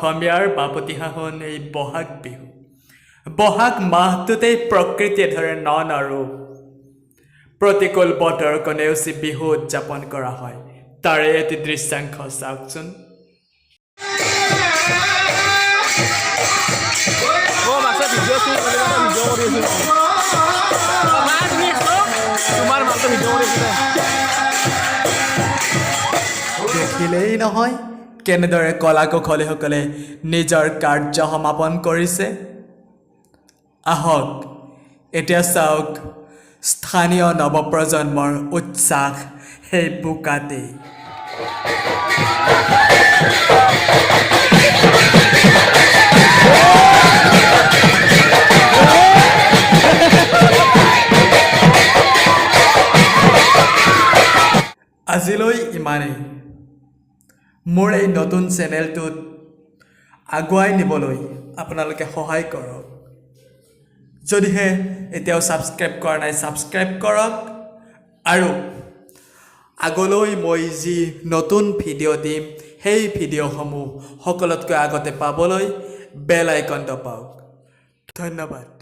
অসমীয়াৰ বাপতি সাহোন এই বহাগ বিহু। বহাগ মাহটোতেই প্ৰকৃতিয়ে ধৰে ন ন ৰূপ। প্ৰতিকূল বতৰকো নেওচি বিহু উদযাপন কৰা হয়, তাৰে এটি দৃশ্যাংশ চাওকচোন। ভিডিঅ' কৰি তোমাৰ মালটো ভিডিঅ' কৰি। দেখিলেই নহয় কেনেদৰে কলা কুশলীসকলে নিজৰ কাৰ্য সমাপন কৰিছে। আহক, এতিয়া চাওক স্থানীয় নৱপ্ৰজন্মৰ উৎসাহ সেই বোকাতেই। আজিলৈ ইমানেই। মোৰ এই নতুন চেনেলটোত আগুৱাই নিবলৈ আপোনালোকে সহায় কৰক। যদিহে এতিয়াও ছাবস্ক্ৰাইব কৰা নাই, ছাবস্ক্ৰাইব কৰক আৰু আগলৈ মই যি নতুন ভিডিঅ' দিম, সেই ভিডিঅ'সমূহ সকলোতকৈ আগতে পাবলৈ বেল আইকন দবাওক। ধন্যবাদ।